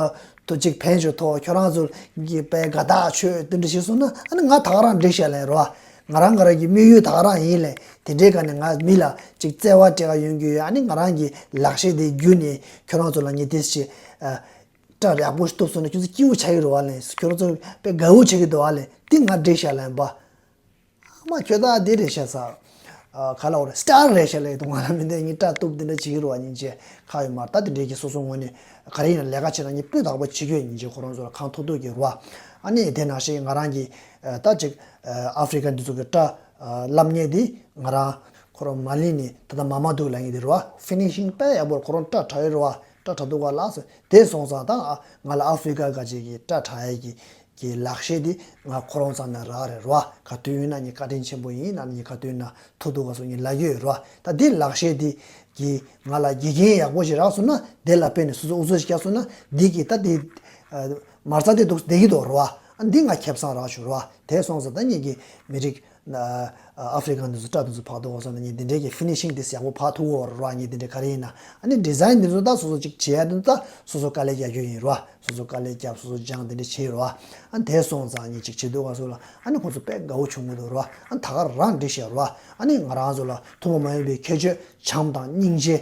ཐུགས་གཅིག་ཕན་ཞིག་ཐོགས། ཁྱོད་རང་ཚོ་གི་དཔེ་དགའ་ཐག་ཆོད་དེ་འདྲ་བྱས་སོང་ན་ཨ་ནི་ང་ད་ག་རང་འགྲིག་ཤག་ལབ་ཡིན་རོ། ང་རང་ང་རང་གི་དམིགས་ཡུལ་ད་ག་རང་ཡིན་ལབ་ཡིན། དེ་འདྲའི་སྒང་ནས་ང་མི་ལ་ཅིག་བརྩེ་བ་སྤྲད་ག་ཡོང་གི་ཡོད། ཨ་ནི་ང་རང་གི་ལག་ཤེས་དེ་བརྒྱུད་ནས་ཁྱོད་རང་ཚོ་ལ་ངས་དེ་ཞིག་ཨ་སྐྲ་ཡག་པོ་ཞིག་གཏུབ་སོང་ན་ཁྱོད་ཚོ་སྐྱིད་པོ་ཆགས་ཀྱི་རེད་བ་ལབ་ཡིན། ཁྱོད་རང་ཚོ་དཔེ་དགའ་བོ་བྱེད་ཀྱི་འདུག་བ་ལབ་ཡིན། དེ་ང་འགྲིག་ཤག་ལབ་ཡིན་པ། ཨ་མ་ཁྱོད་ད་འདི་རེད་ཤག་ས། ཨ་ག་ལ་འོ་རེད། སི་ཊར་རེད་ཤག་ལབ་ཡོང་དུས་ང་ལ་མི་འདོད། ངས་སྐྲ་གཏུབ་འདི་འདྲ་བྱེད་ཀྱི་རེད་བ་སྙིང་རྗེ་ཁག་ཡོད་མ་རེད། ད་དེ་འདྲའི་གི་སོ་སོ་ངོས་ནས་ག་རེ་ཡིན་ན་ལས་ཀ་བྱེད་ན་ངས་སྤུས་དག་པོ་བྱེད་ཀྱི་ཡོད་སྙིང་རྗེ། ཁོ་རང་ཚོ་ལ་གང་ཐུབ་ཐུབ་ཀྱི་རེད་བ། ཨ་ནི་དེ་ནང་བཞིན་ང་རང་གི་ཨ་ད་ཅིག་ཨ་ཨ་ཧྥེ་རི་ཀ་འདི་ཚོ་གི་སྐྲ་ཨ་བསླབ་མཁན་དེ་ང་རང་ཁོ་རང་མ་ལི་ནས་ད་ལྟ་མ་མ་འདུག་ལབ་མཁན་དེ་རེད་བ། ཕི་ནི་ཤིང་དཔེ་ཡག་པོ་རེད། ཁོ་རང་སྐྲ་བྲེག་ཡོད་རེད་བ། སྐྲ་བྲེག་འདུག་ག་ལགས་སོ། དེ་སོང་ཙང་ད་ང་ལ་ཨ་ཧྥེ་རི་ཀ་ག་ཅིག་གི་སྐྲ་བྲེག་ཡས་ཀྱི་གི་ལག་ཤེས་དེ་ང་ཁོ་རང་ཚང་ནས་རག་རེད་རོ། ག་དུས་ཡིན་ན་ངས་བཀའ་དྲིན་ཆེན་པོ་ཡིན་ན་ངས་ག་དུས་ཡིན་ན་ཐུག་ཐུག་ག་སོང་ངས་ལབ་ཀྱི་ཡོད་རོ། ད་དེ་ལག་ཤེས་དེ་གི་ང་ལ་དགེ་རྒན་ཡག་པོ་ཞིག་རག་སོང་ན་དེ་ལ་དཔེ་ནས་སོ་སོ་ཨུ་ཚུགས་ཤིག་རྒྱག་སོང་ན་འདི་གི་ད་དེ་མ་རྩ་དེ་འདུག་བསྡད་ཀྱི་འདུག་རོ། འདི་ང་ཁེ་བཟང་རག་བྱུང་རོ། དེ་སོང་ཙང་ད་ངེད་ཀྱི་མི་རིགས་ཨ་ཧྥེ་རི་ཀ་འདི་ཚོ་སྐྲ་འདི་ཚོ་བག་འདུག་ག་སོང་ན་ངས་འདི་འདྲའི་གི་ཕི་ནི་ཤིང་དེ་ཡག་པོ་བག་ཐུབ་ཀྱི་ཡོད་རོ། ངས་འདི་འདྲའི་ག་རེ་ཡིན་ན་ཨ་ནི་ཌི་ཛའིན་འདི་ཚོ་ད་སོ་སོ་ཅིག་བྱེད་ཡ་འདི་ཚོ་ད་སོ་སོ་དཀའ་ལས་རྒྱག་རྒྱུ་ཡིན་རོ། སོ་སོ་དཀའ་ལས་བརྒྱབ་སོ་སོ་སྦྱངས་དེ་འདྲ་བྱས་རོ། ཨ་དེ་སོང་ཙང་ངས་ཅིག་བྱེད་དུས་ག་སོ་ལ་ཨ་ནི་ཁོ་ཚོ་དཔེ་དགའ་བོ་བྱུང་གི་འདུག་རོ། ཨ་ད་ག་རང་འགྲིག་ཤག་རོ། ཨ་ནི་ང་རང་ཚོ་ལ་ཐུན་མོང་མ་ཡིན་པའི་ཁྱད་ཆོས་བྱམས་དང་སྙིང་རྗེ་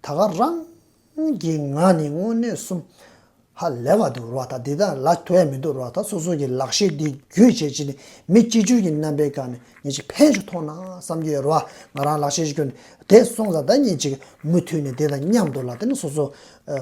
ད་ག་རང་གི་ངང་ནས་དངོས་གནས་སུ་ཧ་ལས་པ་འདུག་རོ། ད་འདི་ད་ལ་ཐོ་ཡ་མི་འདུག་རོ། ད་སོ་སོ་གི་ལག་ཤེས་འདི་བརྒྱུད་བྱས་ཅི་ནས་མི་གཅིག་གྱུར་གྱི་རྣམ་པའི་སྒང་ནས་ངས་ཅིག་ཕན་ཞིག་ཐོགས་ན་བསམ་གྱི་ཡོད་རོ། ང་རང་ལག་ཤེས་ཤིག་བརྒྱུད་ནས་དེ་སོང་ཙང་ད་ངས་ཅིག་མུ་མཐུད་ནས་དེ་དང་མཉམ་དུ་ལ་དེ་ནི་སོ་སོ་ཨ།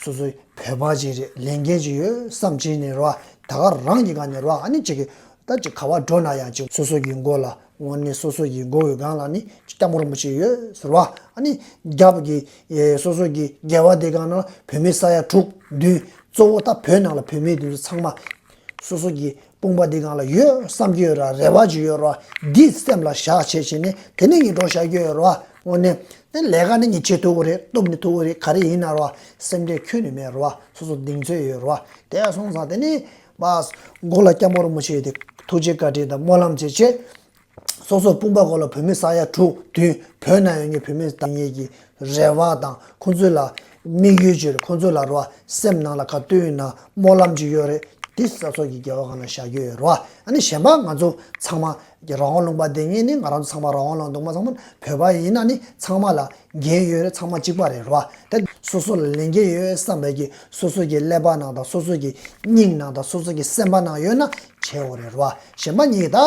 སོ་སོའི་བོད་པ་ཅིག་རེད། ལས་འགན་ཅིག་ཡོད་བསམ་བྱས་ནས་རོ། ད་ག་རང་གི་སྒང་ནས་རོ། ཨ་ནི་ཅིག་གི་ད་ཅིག་ག་བ་འགྲོ་ན་ཡང་ཅིག་སོ་སོ་གི་མགོ་ལ་དངོས་གནས་སོ་སོ་གི་མགོ་བོའི་སྒང་ལ་ནི་ཅིག་སྐྱ་མོར་མོ་ཅིག་ཡོད་ཟེར་བ། ཨ་ནི་རྒྱབ་གི་ཨེ་སོ་སོ་གི་སྒལ་བ་དེ་སྒང་ན་བོད་མི་ས་ཡ་དྲུག་བདུན་གཙོ་བོ་ད་བོད་ནང་ལ་བོད་མི་དེ་ཚོ་ཚང་མ་སོ་སོ་གི་དཔུང་པ་འདི་སྒང་ལ་ཡོད་བསམ་གྱི་ཡོད་ར། རེ་བ་ཅིག་ཡོད་ར། འདི་སེམས་ལ་བཞག་བྱས་བྱས་ནས་དེ་ནས་ངས་འགྲོ་བཞག་གི་ཡོད་ར། དངོས་གནས་ནས་ལས་ཀ་ནི་ངས་བྱེད་ཐུབ་ཀྱི་རེད། གཏུབ་ནི་ཐུབ་ཀྱི་རེད། ག་རེ་ཡིན་ན་ར་སེམས་ཁྲལ་ཁྱོན་ནས་མེད་ར། སོ་སོ་གདེང་ཚོད་ཡོད་ར། དེ་སོང་ཙང་དེ་ནས་མགོ་ལ་སྐྱ་མོར་མོ་ཆེ་དེ་ཐུགས་རྗེ་བཀའ་དྲིན་དང་སྨོན་ལམ་བྱེད་བྱས། སོ་སོ་དཔུང་པ་མགོ་ལ་བོད་མི་ས་ཡ་དྲུག་བདུན་བོད་ནང་ཡོད་མཁན་བོད་མི་དང་ངེད་ཀྱི་རེ་བ་དང་ཁོང་ཚོ་ལ་དམིགས་ཡུལ་ཅིག་རེད། ཁོང་ཚོ་ལ་རོ་སེམས་ནང་ལ་ག་དུས་ཡིན་ན་སྨོན་ལམ་ཅིག་ཡོད་རེད། དེ་ས་སོགས་ཀྱི་དགེ་བ་གང་ལ་བཞག་རྒྱུ་ཡོད་རེད་བ། ཨ་ནི་གཞན་པ་ང་ཚོ་ཚང་མ་རང་དབང་ལུང་པ་དེ་ཉིད་ནི་ང་རང་ཚོ་ཚང་མ་རང་དབང་ལུང་པ་ཚང་མ་བོད་པ་ཡིན་ན་ནི་ཚང་མ་ལ་འགན་ཡོད་རེད། ཚང་མ་གཅིག་པ་རེད་རེད་བ། དེ་སོ་སོ་ལ་ལས་འགན་ཡོད་བསམ་པའི་གི་སོ་སོ་གི་ཀླད་པ་ནང་དང་སོ་སོ་གི་སྙིང་ནང་དང་སོ་སོ་གི་སེམས་པ་ནང་ཡོད་ན་བྱེད་འོ་རེད་རེད་བ། གཞན་པ་གཉིས་ད་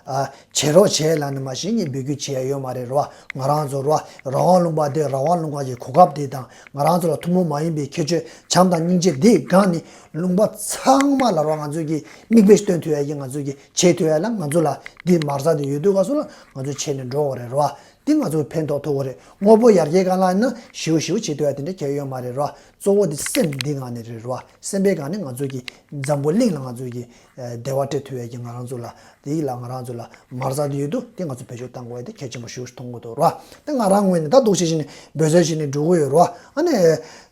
ཨ་བྱེད་རོགས་བྱེད་ལབ་ནི་མ་གཞི་ངས་འབོད་སྐུལ་བྱེད་ཡ་ཡོད་མ་རེད་རེད་བ། ང་རང་ཚོ་རེད་བ། རང་དབང་ལུང་པ་དེ་རང་དབང་ལུང་པ་གི་གོ་སྐབས་དེ་དང་ང་རང་ཚོ་ལ་ཐུན་མོང་མ་ཡིན་པའི་ཁྱད་ཆོས་བྱམས་དང་སྙིང་རྗེ་དེ་སྒང་ནི་ལུང་པ་ཚང་མ་ལ་རོགས་ང་ཚོས་ཀྱི་མིག་དཔེ་སྟོན་ཐུབ་ཡ་གི་ང་ཚོས་ཀྱི་བྱེད་ཐུབ་ཡ་ལ་ང་ཚོ་ལ་འདི་མ་རྩ་དེ་ཡོད་དུས་ག་སོ་ལ་ང་ཚོས་བྱས་ནས་འགྲོ་དགོས་རེད་རོ། འདི་ང་ཚོ་ཕན་ཐོགས་ཐུབ་ཀྱི་རེད། དངོས་པོ་ཡར་རྒྱས་གང་ལ་ཡིན་ན་ཞིའུ་ཞིའུ་བྱེད་ཐུབ་ཡ་དེ་འདྲ་གལ་ཡོད་མ་རེད་རོ། གཙོ་བོ་དེ་སེམས་འདི་སྒང་ནས་རེད་རོ། སེམས་པའི་སྒང་ནས་ང་ཚོས་ཀྱི་འཛམ་བུ་གླིང་ལ་ང་ཚོས་ཀྱི་བདེ་བ་སྤྲད་ཐུབ་ཡ་གི་ང་རང་ཚོ་ལ་དེ་ལ་ང་རང་ཚོ་ལ་མ་རྩ་དེ་ཡོད་དུས་དེ་ང་ཚོ་བེད་སྤྱོད་གཏང་དགོས་ཡ་དེ་གལ་ཆེན་པོ་ཞིའུ་ཞིའུ་མཐོང་གི་འདུག་རོ། དེ་ང་རང་ངོས་ནས་ད་འདུག་བྱེད་བཞིན་ནས་འབད་རྩོལ་བྱས་ནས་འགྲོ་གི་ཡོད་རོ། ཨ་ནི་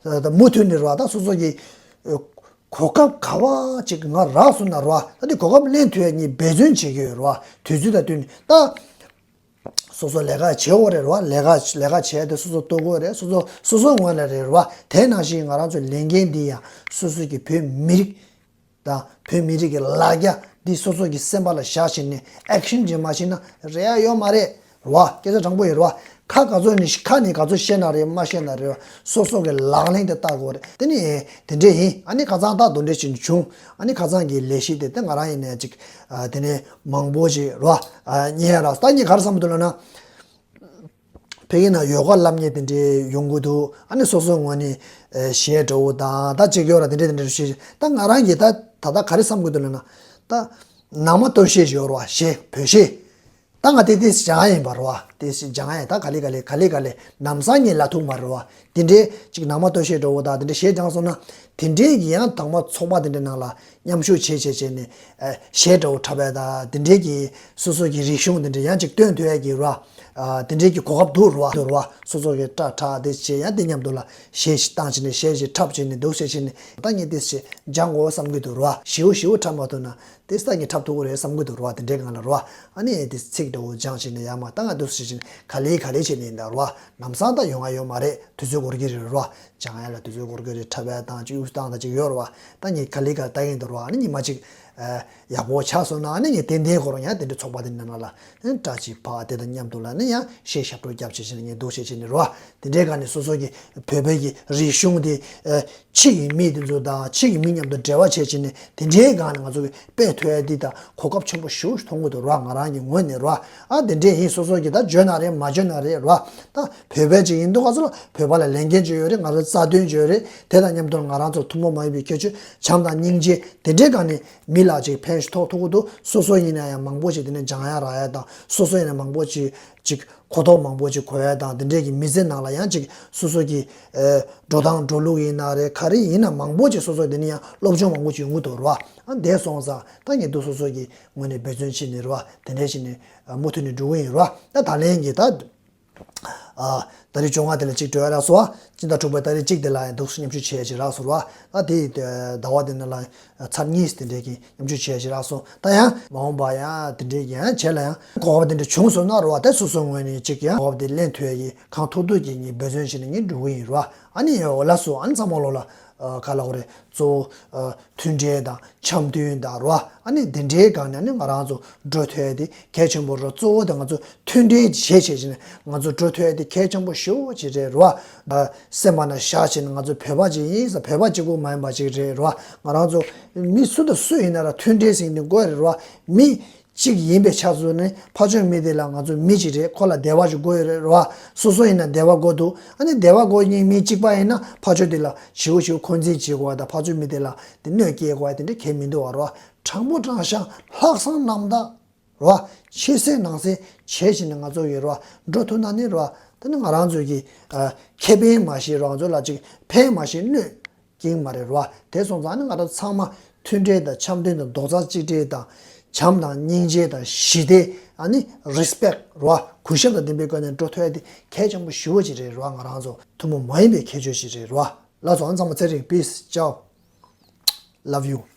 ད་མུ་མཐུད་ནས་རོ། ད་སོ་སོ་གི་གོ་སྐབས་ག་བ་ཅིག་ང་རག་སོང་ན་རོ། ད་དེ་གོ་སྐབས་ལེན་ཐུབ་ཡ་ངས་འབད་བརྩོན་བྱེད་ཀྱི་ཡོད་རོ། དུས་ཚོད་དང་བསྟུན་ནས་ད་སོ་སོ་ལས་ཀ་བྱེད་འོ་རེད་རོ། ལས་ཀ་ལས་ཀ་བྱེད་ཡ་དེ་སོ་སོ་ལྟོ་གོས་རེད། སོ་སོ་སོ་སོའི་ངོས་ལ་རེད་རོ། དེ་ནང་བཞིན་ང་རང་ཚོའི་ལས་འགན་འདི་ཡང་སོ་སོ་གི་བོད་མི་རིགས་དང་བོད་མི་རིགས་ཀྱི་ལ་རྒྱ་འདི་སོ་སོ་གི་སེམས་པ་ལ་བཞག་བྱས་ནས་ཨེག་ཤན་ཅིག་མ་བྱས་ན་རེད་ཡ་ཡོད་མ་རེད་རོ། སྐད་ཆ་དྲང་པོ་ཡོད་རོ། ཁ་ག་ཚོད་ནས་ཁ་ནས་ག་ཚོད་བཤད་ན་རེད། མ་བཤད་ན་རེད། སོ་སོ་གི་ལག་ལེན་དེ་བསྟར་དགོས་རེད། དེ་ནི་དེ་འདྲས་ཡིན། ཨ་ནི་ཁ་སང་ད་དེ་འདྲས་ཅིག་བྱུང་། ཨ་ནི་ཁ་སང་གི་ལས་གཞི་དེ་དེ་ང་རང་ཡིན་ནས་ཅིག་དེ་ནས་མང་པོ་ཅིག་རོ། ཉེ་ར་ད་ངས་ག་རེ་བསམ་འདུག་ལབ་ན། ཕ་གི་ན་ཡོ་ག་བསླབ་མཁན་དེ་འདྲས་ཡོང་གི་འདུག་ཨ་ནི་སོ་སོའི་ངོས་ནས་གཞས་འདྲ་བོ་དང་ད་ཅིག་ཡོད་ར། དེ་འདྲས་དེ་འདྲས་བཤད། ད་ང་རང་གིས་ད་ད་ལྟ་ག་རེ་བསམ་གི་འདུག་ལབ་ན། ད་ནང་མ་སྟོད་གཞས་ཡོད་ར་བ། གཞས་བོད་གཞས། ད་ང་དེ་དེ་སྦྱང་ཡིན་པ་ར་བ། དེ་སྦྱང་ཡ་ད་ག་ལེ་ག་ལེ་ག་ལེ་ག་ལེ་ལམ་སང་ངས་ལབ་ཐུབ་མ་རེད་བ། དེ་འདྲས་ཅིག་ནང་མ་སྟོད་གཞས་འདྲ་བོ་དང་དེ་འདྲས་གཞས་སྦྱངས་སོང་ན་དེ་འདྲས་ཀྱི་ཡང་དང་མ་ཚོགས་པ་དེ་འདྲས་ནང་ལ་མཉམ་ཞུགས་བྱེད་བྱེད་བྱས་ནས་གཞས་འདྲ་བོ་འཁྲབ་ཡ་དང་དེ་འདྲས་ཀྱི་སོ་སོ་གི་རིག་གཞུང་དེ་འདྲས་ཡང་ཅིག་སྟོན་ཐུབ་ཡ་གི་ར། དེ་འདྲས་ཀྱི་གོ་སྐབས་འདུག་ར་བ། འདུག་ར་བ། སོ་སོ་གི་སྐྲ་འཁྲབ་དེ་བྱས་ཡང་དེ་མཉམ་དུ་ལ་གཞས་ཤིག་བཏང་བྱས་ནས་གཞས་ཤིག་འཁྲབ་བྱས་ནས་འདུག་བྱས་བྱས་ནས་ད་ངས་དེ་བྱས་སྦྱང་དགོས་བསམ་གི་འདུག་ར་བ། ཞིའུ་ཞིའུ་འཁྲབ་མ་ཐུབ་ན། དེ་ས་ངས་འཁྲབ་ཐུབ་ཀྱི་རེད་བསམ་གྱི་འདུག་ར་བ། དེ་འདྲའི་སྒང་ལ་ར་བ། ཨ་ནི་དེ་ཚིག་འདྲ་བོ་སྦྱང་བྱས་ནས་ཡར་མར་ད་ང་འདུག་སེ་བྱས་ནས་ག་ལེ་ག་ལེ་བྱས་ནས་ཡིན་ད་ར་བ། ལམ་སང་ད་ཡོང་ང་ཡོད་མ་རེད། དུས་ཚོད་འགོར་གྱི་རེད་ར་བ། སྦྱང་ཡ་ལ་དུས་ཚོད་འགོར་གྱི་རེད། འཁྲབ་ཡ་དང་ཅིག་དབུགས་བཏང་ད་ཅིག་ཡོད་ར་བ། ད་ངས་ག་ལེ་ག་ལྟ་གི་ཡིན་ད་ར་བ། ཨ་ནི་ཉི་མ་ཅིག་ཡག་པོ་ཆགས་སོང་ན་ཨ་ནི་ངས་ཏན་ཏན་ཁོ་རང་ཡང་དེ་འདྲའི་ཚོགས་པ་དེ་འདྲ་ནང་ལ་སྐྲ་ཅིག་ཕར་དེ་དང་མཉམ་དུ་ལ་ནི་ཡང་གཞས་ཞབས་བྲོ་རྒྱབ་བྱས་བྱས་ནས་ངས་འདུག་སེ་བྱས་ནས་ར་བ། དེ་འདྲའི་སྒང་ནས་སོ་སོ་གི་བོད་པའི་གི་རིག་གཞུང་དེ་ཕྱི་གི་མི་དེ་ཚོ་དང་ཕྱི་གི་མི་མཉམ་དུ་འབྲེལ་བ་བྱས་བྱས་ནས་དེ་འདྲའི་སྒང་ནས་ང་ཚོ་གི་སྤེལ་ཐུབ་ཡ་འདི་དང་གོ་སྐབས་ཆེན་པོ་ཞེ་པོ་ཞིག་མཐོང་གི་འདུག་ར་བ། ང་རང་གི་ངོས་ནས་ར་བ། ཨ་དེ་འདྲའི་ཡིན། སོ་སོ་གི་ད་འཇོན་ན་རེད་མ་འཇོན་ན་རེད་ར་བ། ད་བོད་པ་ཅིག་ཡིན་དུས་ག་ཚོད་ལ་བོད་པ་ལ་ལས་འགན་ཅིག་ཡོད་རེད། ང་རང་རྩ་དོན་ཅིག་ཡོད་རེད། དེ་དང་མཉམ་དུ་ང་རང་ཚོ་ཐུན་མོང་མ་ཡིན་པའི་ཁྱད་ཆོས་བྱམས་དང་སྙིང་རྗེ་དེ་འདྲའི་སྒང་ནས་མི་ལ་ཅིག་ཕན་ཞིག་ཐོགས་ཐུབ་ཀྱི་འདུག་སོ་སོ་ཡིན་ན་ཡང་མང་པོ་ཞིག་དེ་ནས་སྦྱང་ཡ་རག་ཡ་དང་སོ་སོ་ཡིན་ན་མང་པོ་ཞིག་ཅིག་གོ་རྟོགས་མང་པོ་ཅིག་གོ་ཡ་དང་དེ་འདྲའི་གི་མི་ཚེ་ནང་ལ་ཡང་ཅིག་སོ་སོ་གི་ཨ་འགྲོ་སྟངས་འགྲོ་ལུགས་ཡིན་ན་རེད། ག་རེ་ཡིན་ན་མང་པོ་ཅིག་སོ་སོ་དེ་ནས་ཡང་སློབ་སྦྱོང་མང་པོ་ཅིག་ཡོང་གི་འདུག་ར་བ། ཨ་འདས་སོང་ཙང་ད་ངས་འདུག་སོ་སོ་གི་ངོས་ནས་འབད་བརྩོན་བྱས་ནས་ར་བ། དེ་འདྲ་བྱས་ནས་མུ་མཐུད་ནས་འགྲོ་གི་ཡིན་ར་བ། ད་ད་ལན་གྱི་ད། ཨ་ཏ་རིག་བཅོ་ལྔ་དེ་ལ་གཅིག་འགྲོ་ཡ་རག་སོང་བ། སྤྱི་ཟླ་དྲུག་པའི་ཏ་རིག་གཅིག་དེ་ལ་ཡང་འདུག་སེ་མཉམ་ཞུགས་བྱེད་ཡ་ཅིག་རག་སོང་ར་བ། ད་དེ་ཟླ་བ་དེ་ནང་ལ་ཚར་གཉིས་དེ་འདྲའི་གི་མཉམ་ཞུགས་བྱེད་ཡ་ཅིག་རག་སོང་། ད་ཡང་མ་འོངས་པ་ཡང་དེ་འདྲའི་གི་ཡང་བྱེད་ལ་ཡང་གོ་སྐབས་དེ་འདྲ་བྱུང་སོང་ན་ར་བ། དེ་སོ་སོའི་ངོས་ནས་ཅིག་ཡང་གོ་སྐབས་དེ་ལེན་ཐུབ་ཡ་གི་གང་ཐུབ་ཐུབ་ཀྱིས་ངས་འབད་བརྩོན་བྱས་ནས་ངས་འགྲོ་གི་ཡིན་ར་བ། ཨ་ནི་ཡོ་ལགས་སོ། ཨ་ནི་ཚང་མ་ལོ་ལ་ཨ་ག་ལབ་དགོས་རེད། གཙོ་བོ་ཨ་མཐུན་སྒྲིལ་དང་འཆམ་མཐུན་དང་ར་བ། ཨ་ནི་འདི་འདྲའི་སྒང་ནས་ཨ་ནི་ང་རང་ཚོ་འགྲོ་ཐུབ་ཡ་དེ་གལ་ཆེན་པོ་རེད། གཙོ་བོ་དེ་ང་ཚོ་མཐུན་སྒྲིལ་བྱེད་བྱེད་བྱས་ནས་ང་ཚོ་འགྲོ་ཐུབ་ཡ་དེ་གལ་ཆེན་པོ་ཞེ་པོ་ཅིག་རེད་ར་བ། ཨ་སེམས་པ་ནང་བཞག་བྱས་ནས་ང་ཚོ་བོད་པ་ཅིག་ཡིན་ཟེར། བོད་པ་གཅིག་པུ་མ་ཡིན་པ་ཅིག་རེད་ར་བ། ང་རང་ཚོ་མི་སུ་དང་སུ་ཡིན་ན་ར་མཐུན་སྒྲིལ་ཟེར་མཁན་དེ་དགོས་རེད་ར་བ། མི་གཅིག་ཡིན་པའི་ཆ་བཟོས་ནས་ཕར་ཕྱོགས་མི་དེ་ལ་ང་ཚོ་མི་གཅིག་རེད། ཁོ་ལ་བདེ་བ་ཅིག་དགོས་ཡོད་རེད་ར་བ། སོ་སོ་ཡིན་ན་བདེ་བ་དགོས་འདུག་ཨ་ནི་བདེ་བ་དགོས་མཁན་མི་གཅིག་པ་ཡིན་ན་ཕར་ཕྱོགས་དེ་ལ་ཞེ་པོ་ཞེ་པོ་འཁོན་འཛིན་བྱེད་དགོས་པ་དང་ཕར་ཕྱོགས་མི་དེ་ལ་དེ་གནོད་སྐྱེལ་དགོས་པ་དེ་འདྲ་གང་ཡང་མི་འདུག་བ་ར་བ། དྲང་པོ་དྲང་བཞག་ལྷག་བསམ་རྣམ་དག་ར་བ། ཕྱི་གསལ་ནང་གསལ་བྱས་བྱས་ནས་ང་ཚོ་ཡི་ར་བ་འགྲོ་ཐུབ་ན་ནི་ར་བ། དེ་ནི་ང་རང་ཚོ་གི་ཨ་ཁེ་ཕན་མ་གཏོགས་རང་ཚོ་ལ་ཅིག་ཕན་མ་གཏོགས་གནོད་ཀྱིན་མ་རེད་ར་བ། དེ་སོང་ཙང་ནི་ང་རང་ཚང་མ་མཐུན་སྒྲིལ་དང་འཆམ་མཐུན་དང་རྡོག་རྩ་གཅིག་སྒྲིལ་དང་བྱམས་དང་སྙིང་རྗེ་དང་ཞི་བདེ། ཨ་ནི་རི་སི་པེག་ར་བ། གུས་ཞབས་དང་ལྡན་པའི་སྒོ་ནས་འགྲོ་ཐུབ་ཡ་དེ་གལ་ཆེན་པོ་ཞེ་པོ་ཅིག་རེད་ར་བ། ང་རང་ཚོ་ཐུན་མོང་མ་ཡིན་པའི་ཁྱད་ཆོས་ཤིག་རེད་ར་བ། ལགས་སོ། ཨ་ཚང་མ་ཚེ་རིང་། Peace. Ciao. Love you.